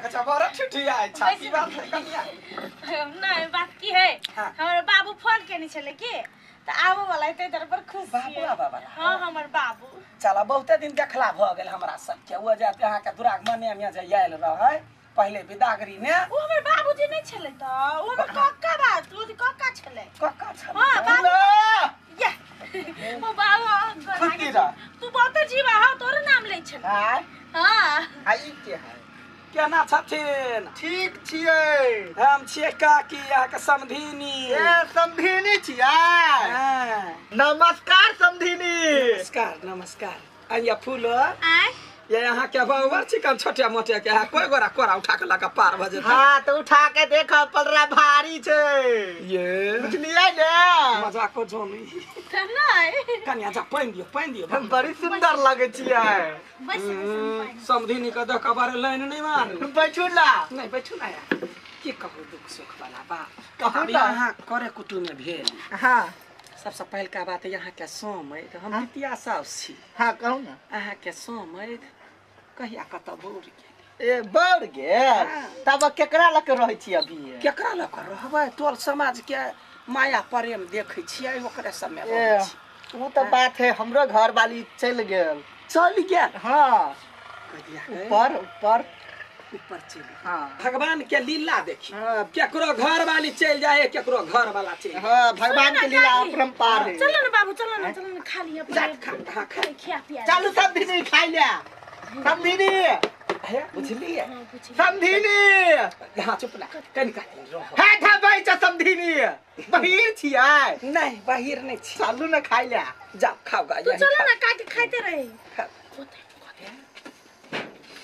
देखै छ बड़ ठिठिया छै की बात है कनिया? नहीं बात की है, हाँ। हमर बाबू फोन केने छले की त आबो वाला है तै पर खुश बाबू छियै। आबऽ वाला? हां हमर बाबू। चला बहुते दिन देखला भ गेल हमरा सबके। ओ जाते अहाँ के दुरागमने में जे आयल रहै पहिले विदागरी ने। ओ हमर बाबूजी नहीं छले त ओ हमर कक्का बात, ओ कक्का छले। कक्का छले? हां बाबू। या ओ बाबू खुशी रह। तू बहुते जीवा हो, तोर नाम लै छले। हां हां। आ ई के है? केना छथिन? ठीक छियै। हम छियै काकी अहाँके समधिनी। ए समधिनी छियै? हाँ। नमस्कार समधिनी। नमस्कार नमस्कार। आइया फूल आय ये यहाँ के बाबर चिकन छोटे मोटे के है, कोई गोरा कोरा उठा के लगा पार भ जेतै। हां त उठा के देख पलरा भारी छै। ये बुझलियै ने? मजाक को जोनी त नहीं कनिया जा पानि दियो पानि दियो। हम बड़ी सुंदर लगै छियै। बस बस समधिनी के देख बारे लाइन नहीं मारू। बैठू ना। नहीं बैठू ना यार, की कहू दुख सुख वाला बात। कहू अभी ना। यहाँ करे कुटुम में भेल। हां सबसे पहिलका बात यहाँ के सोम है, हम पितिया साउस छी। हां कहू ना। अहाँ के सोम है कहिया कतऽ बौर गेल? ए बौर गेल? तब केकरा लग के रहै छी अभी? केकरा लग के रहबै? टोल समाज के माया प्रेम देखै छियै, ओकरे सब में रहै छी। ओ त बात है, हमरो घर वाली चलि गेल। चलि गेल? हां। ऊपर ऊपर ऊपर चलि गेल। हां। भगवान के लीला देखी। हां। केकरो घर वाली चलि जाए, केकरो घर वाला चलि जाए। हां भगवान के लीला अपरंपार है। चलो ना बाबू, चलो ना, चलो ना, खा लिया। जा खा खा खा खिया पिया। चलू समधिनी खाइ ले। समधिनी हे बुझलियै? समधिनी। हां चुप ना, कनि का दिन रह। हे धबै छ समधिनी, बहिर छियै? नहीं बहिर नहीं छी। चलू ना खाइ ले। जा खाओ गा। तू चलो ना काकी खाइते रही।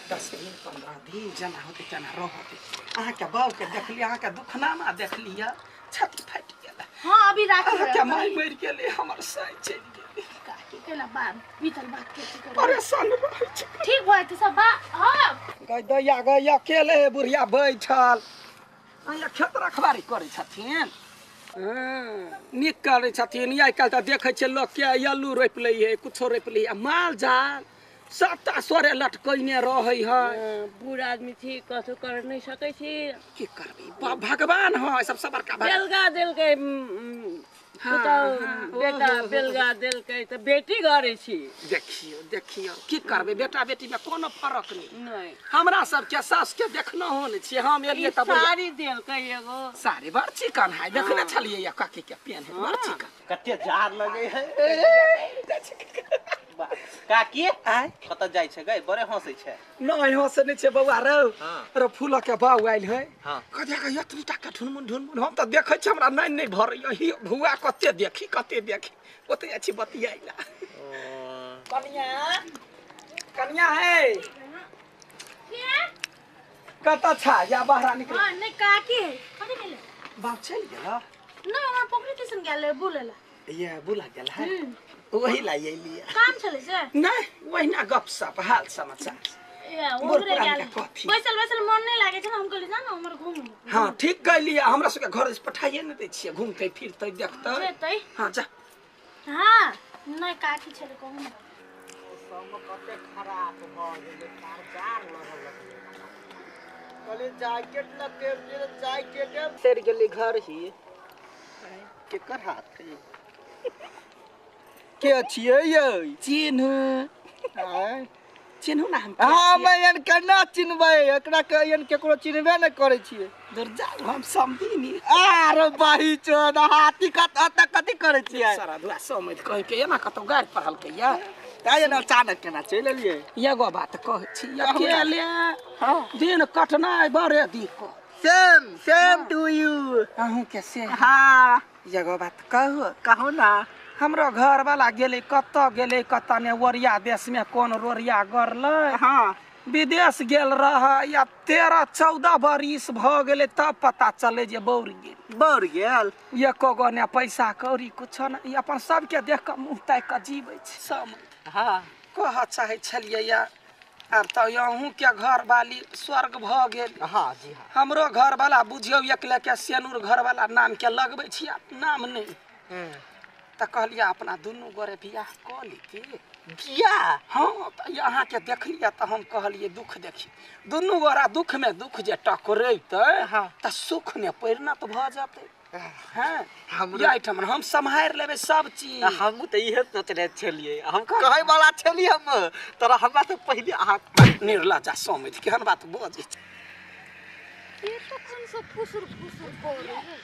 10 दिन 15 दिन जना होते तना रहते। अहाँ के बाबू के देखलियै, अहाँ के दुखनामा देखलियै, छाती फाटि गेल। हां अभी राख। अहाँ के माय मरि गेलै, हमर साइ चलि गेलै। काकी केला बात बीतल बात के की करबै? परेशान रहै छी। ठीक भऽ जेतै सब बा। हां गै दैया गै अकेले बुढ़िया बैठल। अहाँ खेत रखबारी करै छथिन? नीक करै छथिन। आइ काल्हि तऽ देखै छियै लोक के आलू रोपि लै है, कुछो रोपि लै है, माल जाल सबटा सोरे लटकैने रहै है। बूढ़ आदमी छी, कथू कर नहीं सकै छी। की करबै, भगवान है सबसँ बड़का। बेलगा देलकै बेटा, बेलगा देलकै तऽ बेटी घरे छी। देखियौ देखियौ की करबै, बेटा बेटी में कोनो फरक नहीं। हमरा सबके सास के देखनो हो नहीं छियै। हम एलियै तऽ साड़ी देलकै एगो। साड़ी बड़ चिकन है, देखने छलियै या काकी के पेन है बड़ चिकन। कते जार लगै है काकी। कतऽ जाइ छै गै? बड़े हँसै छै। नहि हँसै नहि छै बौआ रौ। रो फूल के बाउ आयल है, कहिया के एतबी टा के ढुनमुन ढुनमुन। हम तऽ देखै छी, हमरा नहि नहि भरैया। ही भुआ कते देखी कते देखी, ओते जाइ छी बतियाइला। कनिया कनिया है कतऽ छा? या बाहर निकल। हां नहीं काकी है। कथि गेलै? बाप चलि गेल? नहि हमरा पोखरि दिसन गेल है बुलै ला। ये बुला गेल है, वही ला एलियै। काम छलै से? नहीं वहिना गपशप हाल समाचार। ए ओकरे गेल बैसल बैसल मन नहीं लागे छै, हम कहली जा ना हमर घूम। हां ठीक कहलियै, हमरा सबके घर से पठाइए ने दै छियै, घूमतै फिरतै देखतै जेतै। हां जा। हां नहीं काकी छलै कहू ना। मौसम कते खराब भ गेलै, कार लगल लगलै। कहली जैकेट लगे, जैकेट सड़ गेलै घर ही। केकर हाथ है? के छियै यै? चिन्हू। चिन्हू ना हम। हम एहन केना चिन्हबै? एकरा के एहन केकरो चिन्हबे नहि करै छियै। दूर जाउ, हम समधिनी। आरे बाही चोद हाथी कत अत कथी करै छियै? सारा दुआ समझ कहि के एना कतौ गारि पढ़लकै या ताय एना अचानक केना चलि एलियै? एगो बात कहै छी, अकेले दिन कटनाइ बड़े दिक्कत। सेम सेम टू यू। अहूँ के सेम? हां। एगो बात कहू? कहू ना। हमरो घर वाला गेलै कतऽ गेलै कतऽ ने, ओरिया देश में कोन रोरिया गरलै। हाँ विदेश गेल रहै या 13-14 बरिस भऽ गेलै तब पता चलै जे बौर गेल। बौर गेल? एको गो ने पैसा कौड़ी कुछो ने, ई अपन सबके देख कऽ मुँह ताकि कऽ जीबै छै सब। हाँ कहऽ चाहै छलियै या आब तऽ अहूँके घर वाली स्वर्ग भऽ गेल। हाँ जी हाँ। हमरो घर वाला बुझियौ एकले के सेनुर घर वाला नाम के लगबै छी, नाम नहि। त कहलियै अपना दुनू गोरे बियाह क लीती। बियाह? हाँ, त अहाँके देखलियै त हम कहलियै दुख देखी दुनू गोरा दुख में दुख जे टकरेतै त सुख में परिणत भ जेतै। हाँ, एहिठाम हम सम्हारि लेबै सब चीज। हमहूँ तऽ इहे सोचने छलियै, हम कहै वाला छलियै हम तोरा हमरा से पहिले अहाँ निर्लज्जा समझ केहन बात बजै छी। के तखन से फुसुर फुसुर करै है?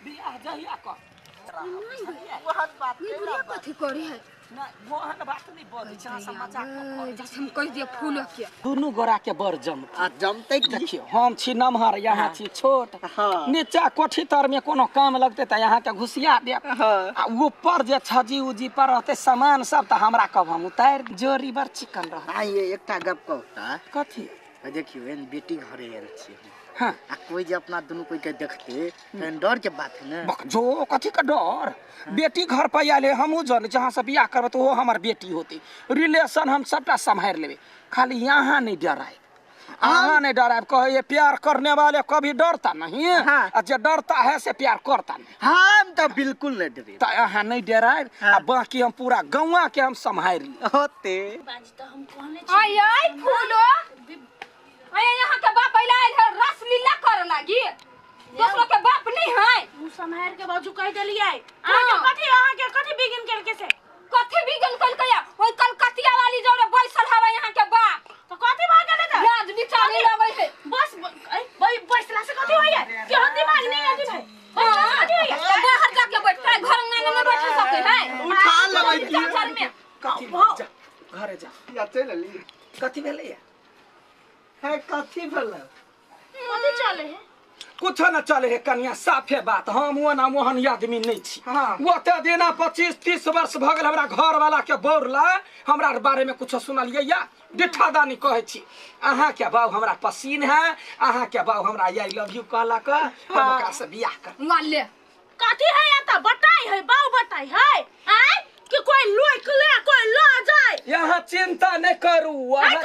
बियाह जहिया कर ओहन बात ई बुढ़िया कथी करे है? नहि ओहन बात नहि बजै छै, अहाँ सब मजाक करै। जैसे हम कहि दिए फूल के दुनू गोरा के बड़ जमतै। आ जमतै की? देखियौ हम छी नमहर, यहाँ छी छोट। हाँ। नीचा कोठी तर में कोनो काम लगतै तऽ यहाँ के घुसिया देब। हाँ। आ ऊपर जे छजी उजी पर रहतै सामान सब तऽ हमरा कहब हम उतारि। जोड़ी बड़ चिकन रहत। आ ये एकटा गप कहू तऽ। कथी? देखियौ एहन बेटी घरे आयल छी हम। हाँ। आ कोई जे अपना दुनू कोई के देखते तहन डर के बात है ना। जो कथी के डर? बेटी घर पर आयल है, हमहूँ जन जहाँ से बियाह करबै तऽ ओहो हमर बेटी होतै। रिलेशन हम सबटा सम्हारि लेबै, खाली यहाँ नहीं डरायब। अहाँ नहीं डरायब। कहे प्यार करने वाले कभी डरता नहीं। हाँ। आ जे डरता है से प्यार करता नहीं। हम तऽ बिल्कुल नहीं डरे। तऽ अहाँ नहीं डरायब। आ बाकी हम पूरा गौआ के हम सम्हारि लेब। होते। बाजी तऽ हम कहने छी। आय आय फूलो, आय यहाँ के बाप अइला आयल है रसलीला करे लागी, दोसरो के बाप नहीं है। मुँह सम्हारि के बाजू कहि देलियै। अहाँके कथी, अहाँके कथी बिगिन केलकै से? कथी बिगिन केलकै? ओइ कलकतिया वाली जौरे बैसल हवे यहाँ के बाप। तऽ कथी भऽ गेलै तऽ? लाज बिचारी लगै है। बस बैसला से कथी होइए? केहन दिमाग नहि अथी भाई। बैसला से कथी होइए? तऽ बाहर जाके बैठतै, घर अंगना में नहि बैठ सकै है। उठा लेबै की? चाचर में। कथी? जा घरे जा। या चलि अली। कथी भेलैया? है कथी भेलै? कथी चले है? कुछो न चले है कनिया, साफे बात। हम ओना ओहन आदमी नहीं छी। हाँ। ओते दिना 25-30 वर्ष भ गेल हमरा घर वाला के बौरला, हमरा बारे में कुछो सुनलियै या डिठा दानी कहै छी। अहाँ के बाबू हमरा पसीन है, अहाँ के बाबू हमरा I love you कहलक, हम ओकरा से बियाह कर। ले कथी है या त बताई है, बाबू बताई है। आय कि कोई लोक ले कोई ल जाए। यहाँ चिंता नहीं करू। आय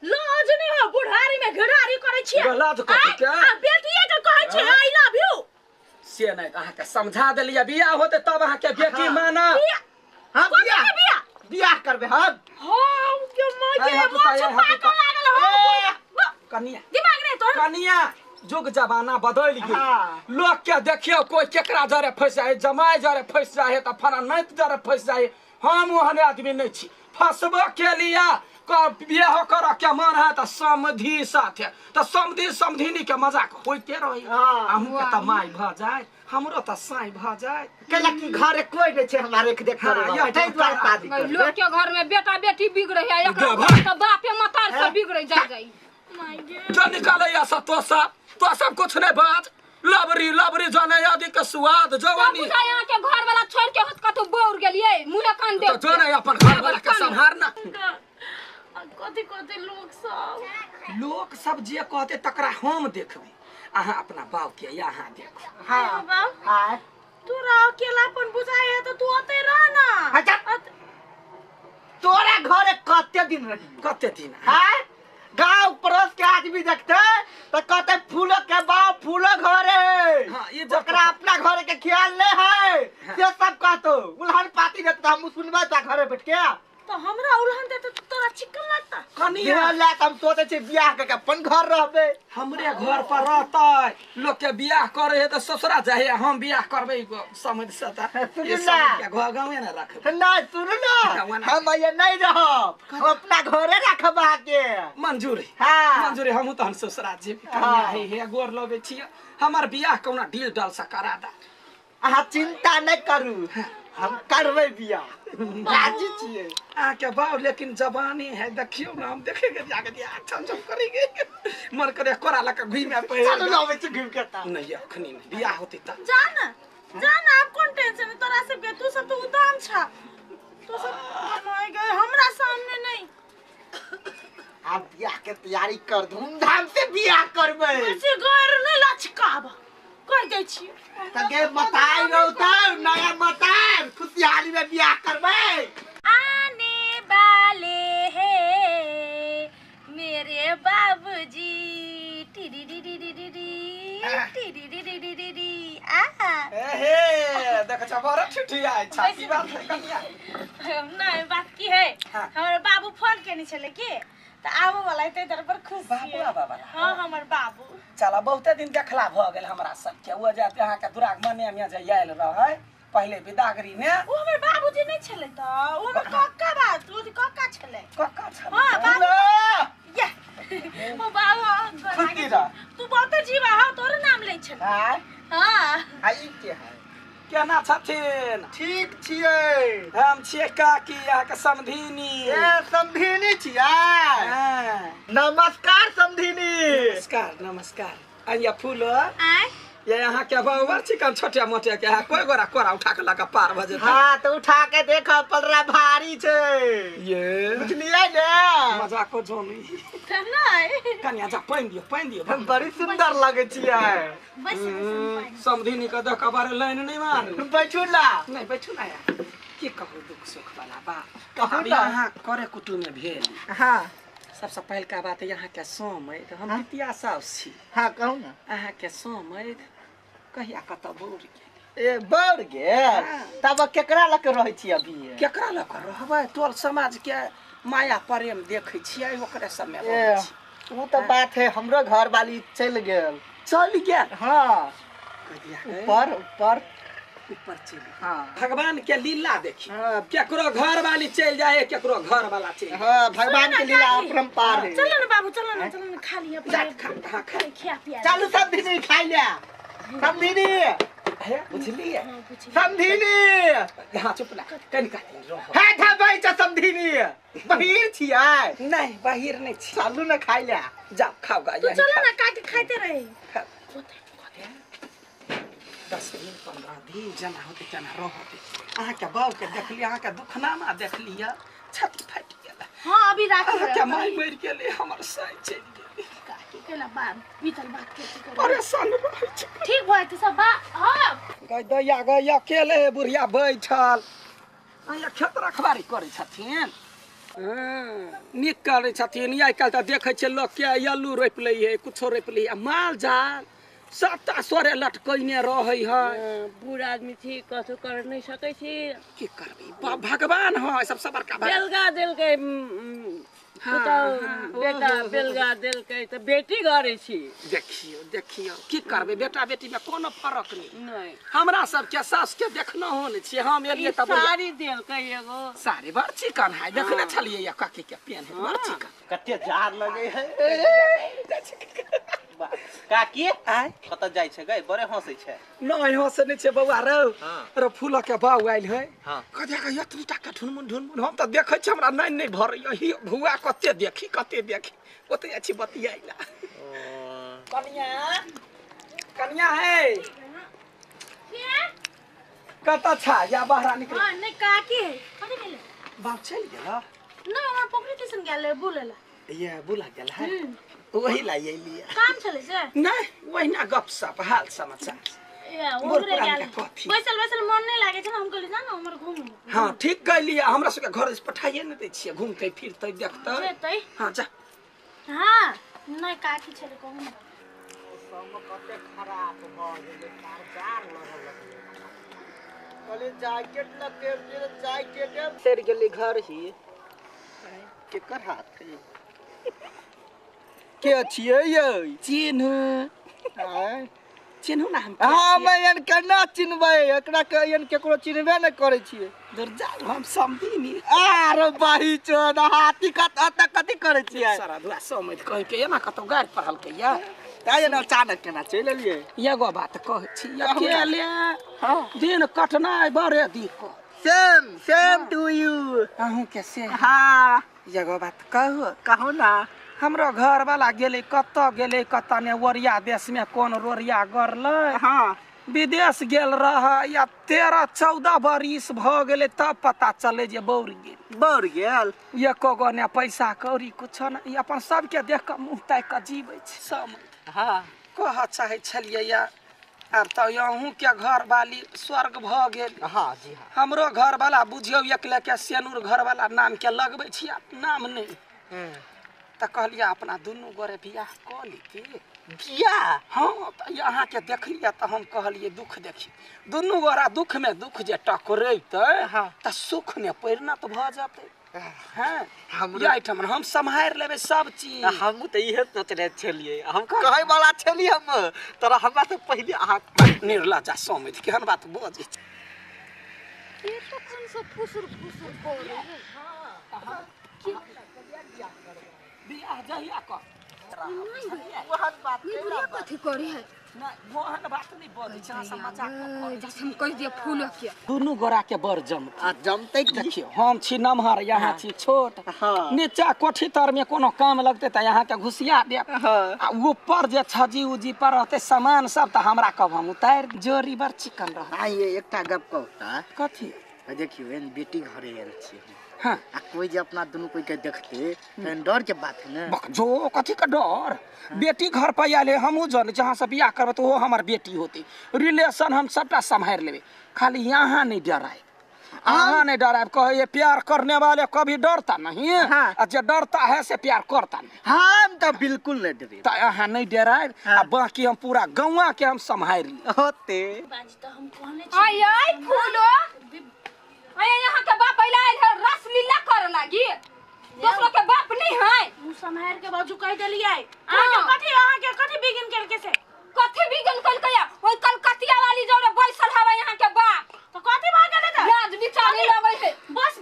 लाज नहीं हो, बुढ़ारी में घिढ़ारी करै छियै। लाज कथी के? आ बेटिए के कहै छियै I love you. से नहीं अहाँ के समझा देलियै, बियाह होते तब अहाँ के बेटी माना। हाँ, बियाह बियाह बियाह करबै हम। हाँ, के माय के मोछ पाकल लागल हो। कनिया दिमाग नहीं तोर। कनिया जुग जमाना बदलि गेल। लोग के देखियौ कोई केकरा जरे फंसि जाए, जमाई जरे फंसि जाए तऽ फलाना नाति जरे फंसि जाए। हम ओहन आदमी नहीं छी। फंसबो के लिया बियाह कर के मन है तऽ समधी साथे, तऽ समधी समधिनी के मजाक होइते रही। अहूँ के तऽ माय भऽ जाए, हमरो तऽ साई भऽ जाए। कैला कि घरे कोई नहीं छै हमरा रेख देख करे वाला, ताहि दुआरे शादी करबै। लोग के घर में बेटा बेटी बिगड़े है, एकरा घर तऽ बापे मतार से बिगड़े जाय जाय। जो निकाले या सब तो सब कुछ नहीं बात। लबरी लबरी जाने आदि के स्वाद जवानी। यहाँ के घर वाला छोड़ के हत कतौ बौर गेलियै मुँहे कान दे। तो जो नहीं अपन घर वाला के सम्हारना। कथी कथी लोग सब जे कहते तकरा हम देखबै। अहाँ अपना बाप के यहाँ देखू। हाँ बाप तोरा अकेलापन बुझाइ है तऽ तू ओतै रह ना। तोरा घरे कते दिन रही? कते दिन? हाँ, गाँव पड़ोस के आदमी देखते तो कहते फूलो के बाप फूलो घरे। हाँ, ये ओकरा अपना घरे के ख्याल नहीं है। से सब कहतो उल्हन पाती देते हम सुनबै त घरे बैठ के। तो हमरा उल्हन देते तो तोरा चिकन लगता। कनिया ले त हम सोचे छी बियाह के अपन घर रहबे, हमरे घर पर रहतै। लोग के बियाह करे है त ससुरा जाए, हम बियाह करबै समझ से त सुन ना घर गाँवे ना रखबै। ना सुन ना, हम ये नहीं रहब, हम अपना घरे रखब के। मंजूर है। हाँ मंजूर है, हमहूँ तहन ससुरा जेबै। कनिया हे हे गोर लगै छियै, हमर बियाह कौना डील डाल से करा दा। अहाँ चिंता नहीं करू, हम करबै बियाह, राजी छियै। अहाँके बाप लेकिन जवानी है, देखियौ ना हम देखेंगे जाके दिया छम छम करेंगे, मन करे कोरा लके घुमे पे। चलू ना आबै छी घुमि के त। नहीं अखनी नहीं बियाह होतै त। जा ना जा ना, आप कोन टेंशन है तोरा सबके? तू सब तो उदाम छा, तू सब नहीं गए हमरा सामने नहीं। आप बियाह के तैयारी कर, धूमधाम से बियाह करबै। से गैर नहीं लचकाब कह दै छी तके बताई रहतै नया बताई, खुशहाली में बियाह करबै। आने वाले हैं मेरे बाबूजी, teary D D D D D teary D D D D. आहा देखै छ बड़ ठिठियाइ छ की बात है कनिया? नहीं बात की है, हाँ। हमर बाबू फोन केने छले की त आबो वाला है, ताहि पर खुश बाबू छियै। आबऽ वाला? हाँ हमर बाबू। चला बहुते दिन देखला भ गेल हमरा सबके। ओ जाते अहाँ के दुरागमने में जे आयल रहै पहिले विदागरी में, ओ हमर बाबूजी नहीं छले त ओ हमर कक्का बात, ओ कक्का छले। कक्का छलै? हाँ बाबू या ओ बाबू खुशी रह। तू बहुते जीवा हो, तोर नाम लै छले। आय हाँ आ ई के है? केना छथिन? ठीक छियै। हम छियै काकी अहाँके समधिनी। ए समधिनी छियै? हाँ। नमस्कार समधिनी। नमस्कार नमस्कार। आइया फूल आय ये अहाँ के बाबू चिकन छोटे मोटे के है कोई गोरा कोरा उठा के लगा पार भ जेतै। हाँ तो उठा के देख पलरा भारी छै, ये बुझलियै ने? मजा को जोनी त नहीं कनिया जा पानि दियौ पानि दियौ। हम बड़ी सुंदर लगै छियै। बैस बैस समधिनी के देख बारे लाइन नहीं मारू। बैठू ना। नहीं बैठू ना यार, की कहू दुख सुख वाला बात कहू अभी ना। अहाँ करे कुटुम्ब में भेल। हाँ सबसे पहिलका बात यहाँ के सोमैत हम पितिया साउस छी। हाँ कहू ना। अहाँ के सोमैत कहिया कतऽ बौर गेल? ए बौर गेल? तब केकरा लग के रहै छी अभी? केकरा लग के रहबै? टोल समाज के माया प्रेम देखै छियै ओकरे सब में रहै छी। ओ तो बात है, हमरो घर वाली चलि गेल। चलि गेल? हाँ कहिया? ऊपर ऊपर ऊपर चलि। हाँ भगवान के लीला देखी। हाँ। केकरो घर वाली चलि जाए केकरो घर वाला चलि जाए। हाँ भगवान के लीला अपरंपार है। चलो ना बाबू, चलो ना, चलो ना खा लिया। जा खा खा खा खिया पिया। चलू समधिनी खाइ ले। समधिनी हे बुझलियै? समधिनी हाँ चुप ना कनि कनि रह। हे धबै छ समधिनी, बहिर छियै? नहीं बहिर नहीं छी। चलू ना खाइ ले। जाओ खाओ गा। तू चलो ना काटी खाते रहे। 10 दिन 15 दिन जना होते जना रहते। अहाँ के बाबू के देखलियै, अहाँ के दुखनामा देखलियै, छाती फाटि गेल। हाँ अभी राख। अहाँ के माय मरि गेलै, हमर साइ चलि गेलै। काकी केला बात बीतल बात के की करबै? परेशान रहै छी। ठीक भऽ जेतै सब बा। हाँ गै दैया गै अकेले बुढ़िया बैठल अहाँ खेत रखबारी करै छथिन। नीक करै छथिन। आइ काल्हि तऽ देखै छियै लोकके आलू रोपि लै है कुछो रोपि लै है, माल जाल सबटा सोरे लटकैने रहै है। बूढ़ आदमी छी, कथू कर नहीं सकै छी। की करबै भगवान है सबसँ बड़का भगवान। बेलगा देलकै पुतहु बेटा, बेलगा देलकै तऽ बेटी घरे छी। देखियौ देखियौ की करबै, बेटा बेटी में कोनो फरक नहीं। नहीं हमरा सबके सास के देखना हो नहीं छियै। हम एलियै तब साड़ी देलकै एगो साड़ी बड़ चिकन है, देखने छलियै या काकी के पेन है बड़ चिकन। कते जार लगै है काकी? आय कतऽ जाइ छै गै? बड़े हँसै छै। नहीं हँसै नहि छै बौआ रौ। हाँ। रो फूल के बाउ आयल है। हाँ। कहिया के एतनी टा के ढुनमुन ढुनमुन हम तऽ देखै छी, हमरा नहीं नहीं भरैया। ही भुआ कते देखी कते देखी ओते जाइ छी बतियाइ ला। कनिया कनिया है कतऽ छा? या बाहर निकल। हां नहीं काकी है कथि गेलै? बाप चलि गेल? नहीं हमरा पोखरी स्टेशन गेल बुलै ला। ये बुला गेल है वही ला एलियै। काम छलै से? नहीं वहिना गपशप हाल समाचार। ए ओकरे गेल बैसल बैसल मन नहीं लागे छै, हम कहली जा ना हमर घूम। हां ठीक कहलियै, हमरा सबके घर से पठाइए ने दै छियै, घूमतै फिरतै देखतै जेतै। हां जा। हां नहीं काकी छलै कहू ना। मौसम कते खराब भ गेलै, जार लगल लगलै। कहली जैकेट लगे जैकेट सड़ गेलै घर ही। केकर हाथ है? के छियै यै? चिन्हू चिन्हू ना हम। हम एहन केना चिन्हबै? एकरा के एहन केकरो चिन्हबे नहि करै छियै। दुर जा, हम समधिनी। आरे बाही चोद हाथी कत अत कथी करै छियै? सारा दुआ समझ कहि के एना कतौ गारि पढ़लकै या ताइ एना अचानक केना चलि एलियै? एगो बात कहै छी अकेले दिन कटनाइ बड़े दिक्कत। सेम सेम टू यू। अहूँ के से? हाँ एगो बात कहू? कहू ना। हमरो घर वाला गेलै कतऽ गेलै कतऽ ने, ओरिया देश में कोन रोरिया गरलै। हाँ विदेश गेल रह या 13-14 बरिस भ गेलै तब पता चले जे बौर गेल। बौर गेल? एको गो ने पैसा कौड़ी कुछो ने, अपन सबके देख कऽ मुँह ताकि कऽ जीबै छै सब। हाँ कहऽ चाहै छलियै या आब तऽ अहूँके घरवाली स्वर्ग भऽ गेल। हाँ जी हाँ। हमरो घरवाला बुझियौ एक लेके सेनूर घरवाला नामके लगबै छी, नाम नहि। तऽ कहलियै अपना दुनू गोरे बियाह कऽ लीती। बियाह? हाँ, तऽ अहाँके देखलियै तऽ हम कहलियै दुख देखी दुनू गोरा दुख में दुख जे टकरेतै हाँ। तऽ सुख ने परिणत भऽ जेतै। हाँ, हमरो एहिठाम हम सम्हारि लेबै सब चीज। हमहूँ तऽ इहे सोचने छलियै, हम कहै वाला छलियै हम तोरा हमरा से पहिले अहाँ। निर्लज्जा समझ केहन बात बजै छै। के तखन से फुसुर फुसुर करे है? बियाह जहिया कर ओहन बात ये बुढ़िया कथी करे है? नहि, ओहन बात नहि बजै छै, अहाँ सब मजाक कऽ जैसे हम कह दिए फूल के दुनू गोरा के बड़ जमतै। आ जमतै की? देखियौ, हम छी नमहर, यहाँ छी छोट। हाँ। नीचा कोठी तर में कोनो काम लगतै तऽ अहाँके घुसिया देब। हाँ। आ ऊपर जे छजी उजी पर रहतै सामान सब तऽ हमरा कहब हम उतारि। जोड़ी बड़ चिकन रहत। आ ये एकटा गप कहू तऽ। कथी? देखियौ, एहन बेटी घरे आयल छियै हम। हाँ। आ कोई जे अपना दुनू कोई के देखते तहन डर के बात है ने। बक जो कथी के डर? बेटी घर पर आयल है, हमहूँ जन जहाँ से बियाह करबै तऽ ओहो हमर बेटी होतै। रिलेशन हम सबटा सम्हारि लेबै, खाली यहाँ नहीं डरायब, अहाँ नहीं डरायब। कहै प्यार करने वाले कभी डरता नहीं। हाँ। आ जे डरता है से प्यार करता नहीं। हम तऽ बिल्कुल नहीं डरे। तऽ अहाँ नहीं डरायब। हाँ। आ बाकी हम पूरा गौआ के हम सम्हारि लेब। होते बाजी तऽ हम कहने आई आई फूलो, आई यहाँ के बाप अइला आयल है रसलीला करे लागी। दोसरो के बाप नहीं है। मुँह सम्हारि के बाजू कहि देलियै। अहाँके कथी, अहाँके कथी बिगिन केलकै से? कथी बिगन केलकै? ओइ कलकतिया वाली जौरे बैसल हवे यहाँ के बाप। तऽ कथी भऽ गेलै तऽ? लाज बिचारी लगै है। बस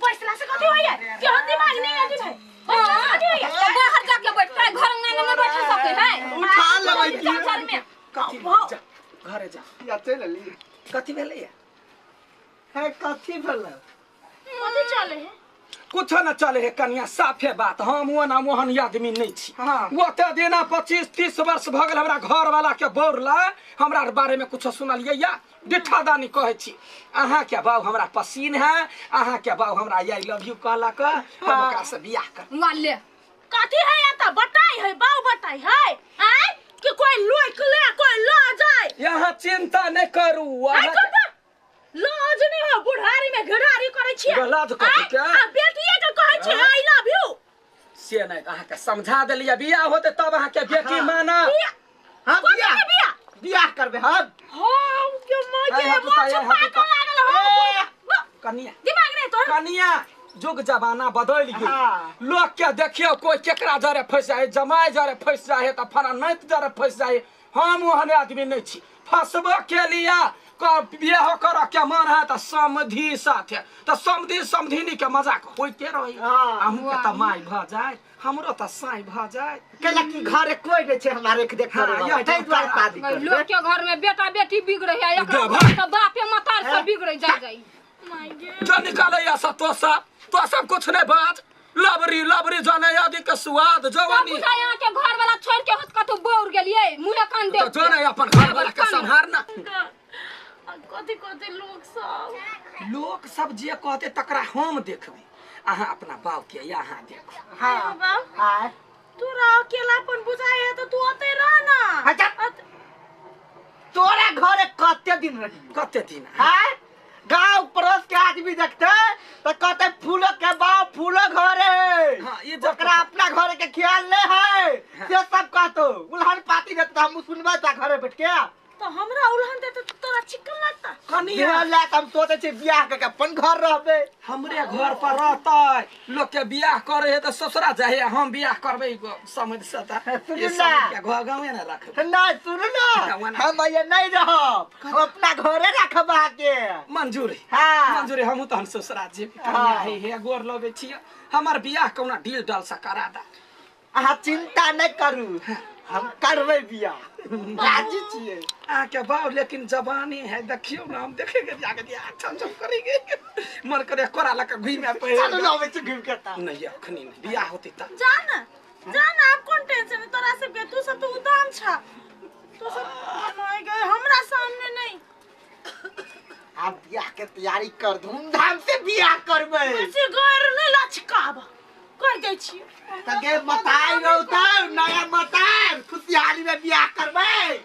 बैसला से कथी होइए? केहन दिमाग नहि अथी भाई। बैसला से कथी होइए? तऽ बाहर जाके बैठतै, घर अंगना में नहि बैठ सकै है। उठा लेबै की? चाचर में। कथी? जा घरे जा। या चलि अली। कथी भेलैया? है कथी भेलै? कथी चले है? कुछो न चले है कनिया, साफे बात। हम ओना ओहन आदमी नहीं छी। हाँ। ओते दिना 25-30 वर्ष भऽ गेल हमरा घर वाला के बौरला, हमरा बारे में कुछो सुनलियै या डिठा दानी कहै छी। अहाँ के बाबू हमरा पसीन है, अहाँ के बाबू हमरा I love you कहलक, हम ओकरा से बियाह कर। वाले कथी है या तऽ बताई है, बाऊ बताई है। आय कि कोई लोक ले कोई ल जाए। यहाँ चिंता नहीं करू। आइ अहाँ करबा लाज नहीं हो, बुढ़ारी में घरारी करै छियै। लाज कथी के? आ बेटिए के कहै छियै I love you. से नहीं, अहाँके समझा देलियै। बियाह होते तब अहाँके बेटी माना। हाँ, कथी बियाह के बियाह? बियाह करबै हम। हाँ, के माय आइ के हाथ उठा, माछ आइ हाथ पाकऽ उठा। लागल हो। कनिया, दिमाग नहीं तोहर। कनिया, जुग जमाना बदलि गेल। हाँ। लोक के देखियौ कोई केकरा जरे फंसि जाइ, जमाइ जरे फंसि जाइ तऽ फला नाति जरे फंसि जाइ। हम ओहन आदमी नहीं छी। फंसबो के लिए बियाह करऽ के मन है तऽ समधी साथे, तऽ समधी समधिनी के मजाक होइते रही। हाँ। अहूँके तऽ माय भऽ जाय, हमरो तऽ साँय भऽ जाय। कैला कि घरे कोई नहीं छै हमरा रेख देख हाँ, करे वाला। यही ताहि दुआरे शादी करबै। लोग के घर में बेटा बेटी बिगड़े है, एकरा देबा। घर तऽ बापे मतार से बिगड़े जा जाई। माय गे। जो निकालै सब तो सब तो सब कुछ नहीं बाज। लबरी लबरी जाने आदि के स्वाद जवानी। बुझा यहाँ के घर वाला छोड़ के होत कतौ बौर गेलियै, मुँहे कान दे। तो जो नहीं अपन घर वाला के सम्हारना। कथी कथी लोक सब लोक सब जे कहते तकरा हम देखबै। अहाँ अपना बाप के यहाँ देखू। हाँ। बाप आय। तोरा अकेलापन बुझाइ है तऽ तू ओतै रह ना। अच्छा। तोरा घरे कते दिन रही? कते दिन? हाँ? गांव पड़ोस के आदमी देखते तो कहते फूलो के बाप फूलो घरे। हाँ, ये जब ओकरा अपना घरे के ख्याल नहीं है। से सब कहतो उलहन पाती देते हम सुनबै त घरे बैठ के। तो हमरा उलहन देते तो तोरा चिकन लगता। कनिया बियाह ला हम सोचे छी बियाह के अपन घर रहबे। हमरे घर पर रहतै। लोक के बियाह करे है तऽ ससुरा जाए, हम बियाह करबै समझ से तऽ सुनू ना। के घर गाँवे ने रखबै। नहीं सुनू ना, हम ये नहीं रहब, हम अपना घरे रखब अहाँके। मंजूरी। हाँ। मंजूरी, हमहूँ तहन ससुरा जेबै। कनिया हे हे गोर लगै छियै, हमर बियाह कौना डील डल से करा दा। अहाँ चिंता नहीं करू, हम करबै बियाह, राजी छियै। अहाँके बाप लेकिन जवानी है, देखियौ ना हम देखेंगे जाके दिया छम छम करेंगे, मन करे कोरा लऽ के घुमे पे। चलू ना अबै छी घुमि के तऽ। नहीं अखनी नहीं, बियाह होतै तऽ। जा ना जा ना, आब कोन टेंशन है तोरा सबके? तू सब तऽ उदाम छा, तू सब माय गे हमरा सामने नहीं। आब बियाह के तैयारी कर, धूमधाम से बियाह करबै। बेसी गैर नहीं लचकाब कर दै छी। तऽ गे मताइ रहतौ, नया मताइ खुशहाली में बियाह करबै।